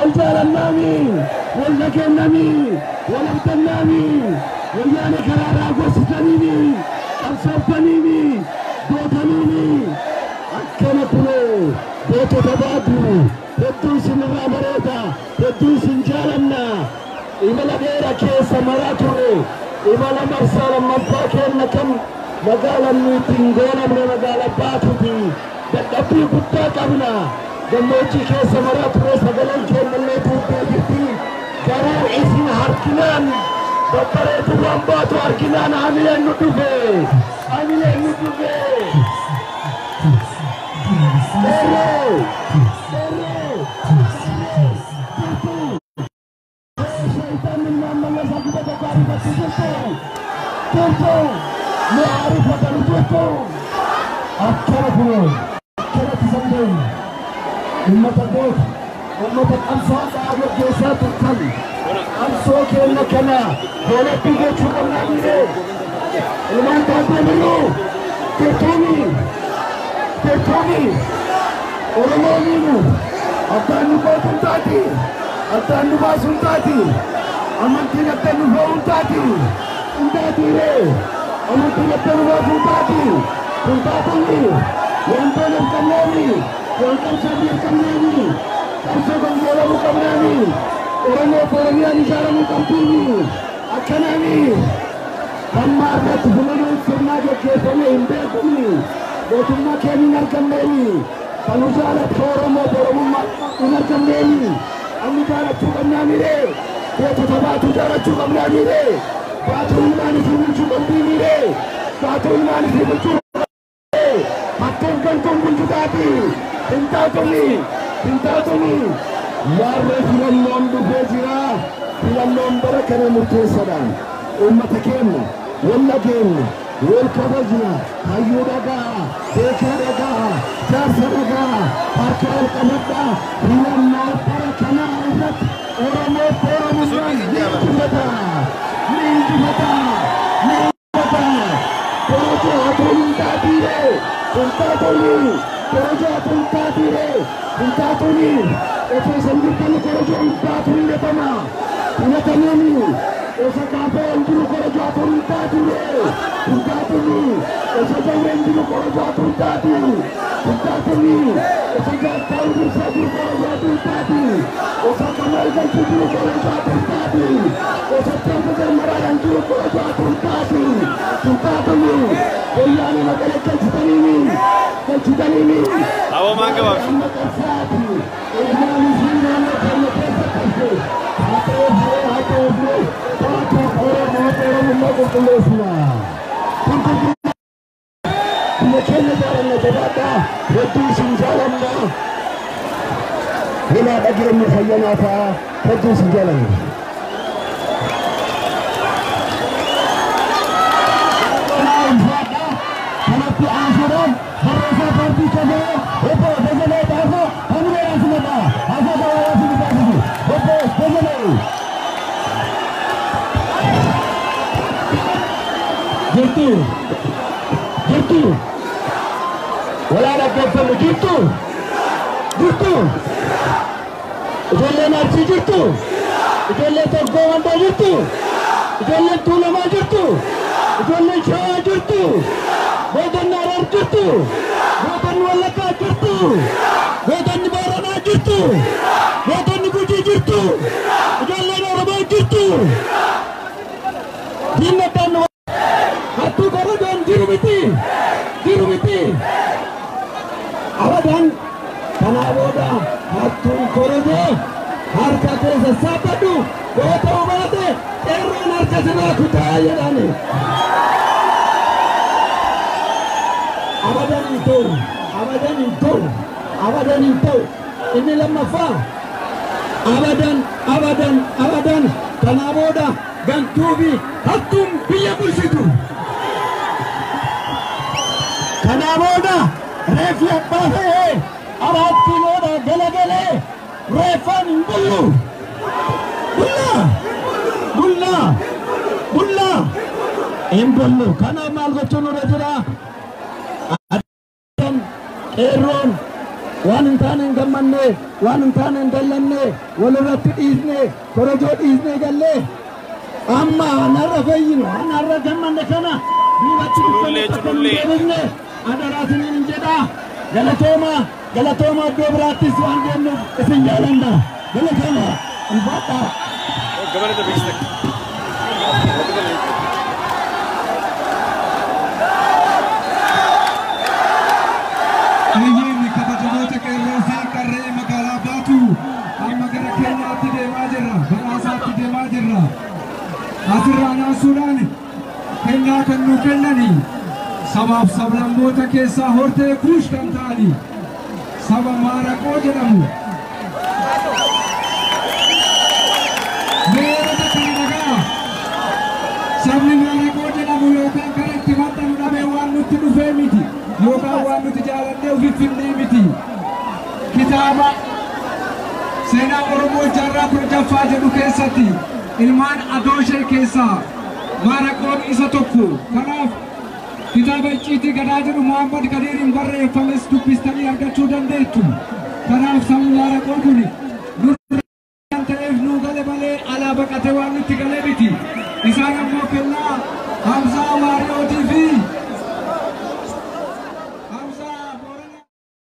Wal jaalannaami, wal dhageenyami, wal abdannaami, wayyaane karaarraa gorsitaniimi, qabsooftaniimi, gootaniimi. Akkana kunoo gootota baatu hedduu isinirraa bareeda, hedduu isin jaalanna. Imala dheeraa keessa maraa turre, imala marsaa lammaffaa kenna kan magaalaan nu ittiin goonamne magaala baatuti. Dadhabbii guddaa qabna. Gammoojjii keessa maraa turre, sagaleen kennallee tuuttee jirti. Garuu isin harkinaan babbareeduuwwan baatu harkinaan hamileen nu dhufe. Hamileen nu dhufe. Qeerroo! Qeerroo! Jirtu! Shaytaan ilmaan mallasaa 100 ariifatti jirtu! Jirtu! Nu ariifatanu jirtu! Akkana kunoo akkanatti sandeen ummata goota, ummata qabsoo hadhaa gaggeessaa turtan, qabsoo keenya kana goolabbii gochuu qabnaa dhiiree ilmaan taattee birruu jirtuuni, jirtuuni. Oromooniinu abbaan nu gootu hin taati, abbaan nu baasu hin taati, amantiin akka nu fe'u hin taati, hin taatiiree, amantiin akka nu baasu hin taati, hin taatonni waan tooleef qabnaani, waan qabsoof qabnaani, qabsoo kan goolamuu qabnaani, Oromoof Oromiyaan ijaaramuu qabdiini, akkanaani. Hamma irratti filannoon sirnaa gaggeeffame hin beekumni, mootummaa keenya hin argamneeni, kan nu jaalatu Oromoof Oromummaa hin argamneeni, amma jaalachuu qabnaaniree, gootota baatu jaalachuu qabnaaniree, baatu ilmaan isii bulchuu qabdiiniree, baatu ilmaan isii bulchuu hattuun gantuun bulchu taati, hin taatuni, hin taatuni. Yaarree filannoon dhufee jira, filannoon bara kana murteessaadha. Uummata keenya wal dhageenya, wal kabajna, hayyuu dhagaa, beekaa dhagaa, jaarsa dhagaa, harka ol qabadhaa. Filannoo bara kanaa irratti Oromoof Oromummaan ni injifata, ni injifata, ni injifata. Korojoo hatuun hin taatiire, hin taatuni, korojoo hatuun hin taatiire, hin taatuni. Osoo isin jirtanii korojoo hin baatu, hin gatama, filatamanii. Osoo kaafee hin jiru korojoo hatuun hin taatiire, hin taatuni. Osoo jawwee hin jiru korojoo hatuun hin taati, hin taatuni. Osoo jaartaa dursaa jiru korojoo hatuun hin taati. Osoo Kamaal Galchuu jiru korojoo hatuun hin taati. Osoo Piroofeesar Maraaraan jiru korojoo hatuun hin taati, hin taatuni. Wayyaanee Maqalee galchitaniini, galchitaniini. Aboo maan gabaabsi? Amma qabsaati. Ilmaan isii naannoo keenya keessatti hafe. Haa ta'uuf, haa ta'uuf, baatuuf Oromoo Oromummaa qulqulleessina. Kun biyya keenya jaalanna, jabaadhaa, hedduu isin jaalanna. Hinaa dhageenye fayyanaa ta'a, hedduu isin jaalanna. Kanatti aansuudhaan barreessaa paartii KFO obbo Dajanee Xaafoo hamilee simadha. Haasaa gabaabaa isin taasisu. Obbo Dajanee. Jirtu. Jirtu. Walaa dhaggeeffannu jirtu. Jirtu. Ijoolleen Arsii jirtu. Ijoolleen Toggoo Wandoo jirtu. Ijoolleen Tuulamaa jirtu. Ijoolleen Shawaa jirtu. Gootonni Harar jirtu. Gootonni Wallaggaa jirtu. Gootonni Booranaa jirtu. Gootonni Gujii jirtu. Ijoolleen Oromoo jirtu. Diinni addaan nu hattuu korojoon jiru miti. Jiru miti. Abadan kanaa booda hattuun korojoo harka kee sassaabbadhu, goota baate qeerroon harka sirraa kutaa jedhani. Abadan hin ta'u. Abadan hin ta'u. Abadan hin ta'u. Inni lammaffaa, abadan, abadan, abadan kanaa booda gantuu fi hattuun biyya bulchitu. Kanaa booda reeffi abbaa fe'ee 4 kiiloodhaa galagalee reeffaan hin bullu. Bullaa! Bullaa! Bullaa! Hin bullu. Kanaaf maal gochuun nurra jira? Qeerroon Waan hin taane hin gammanne, waan hin taane hin dallanne, walirratti dhiisne, korojoo dhiisne gallee amma narra fayyinu, narra gammanne kana duubatti Culullee, akka hin culullee. deebifne adaraa isiniin hin jedha. Galatooma, galatooma, iddoo biraattis waan deemnuuf isin jaalanna. Galatooma, ulfaadhaa. Gabaana beeksisa. Eeyyeen, kabajamoota qeerroo fi qarree magaalaa Baatu, amma gara keenyaatti deemaa jirra. Badhaasaatti deemaa jirra. Asirraa naasuudhaan kennaa kan nuu kennani sabaaf sablammoota keessaa hortee Kuush kan ta'ani saba Maaraqoo jedhamu. Meerota kana dhagaa, sabni Maaraqoo jedhamu yookaan kan itti maxxanu dhabee waan nutti dhufee miti, yookaan waan nuti jaalannee ofiif finnee miti. Kitaaba seenaa Oromoo jaarraa 16ffaa jedhu keessatti ilmaan Adooshee keessaa Maaraqoon isa tokko. Kanaaf kitaaba Icciitii Gadaa jedhu Muhammad Kadiiriin barreeffames dubbistanii argachuu dandeettu. Kanaaf sabni Maaraqoo kun nurra kan ta'eef nuu gale malee alaa baqatee waan nutti gale miti. Isaan ammoo kennaa Hamzaa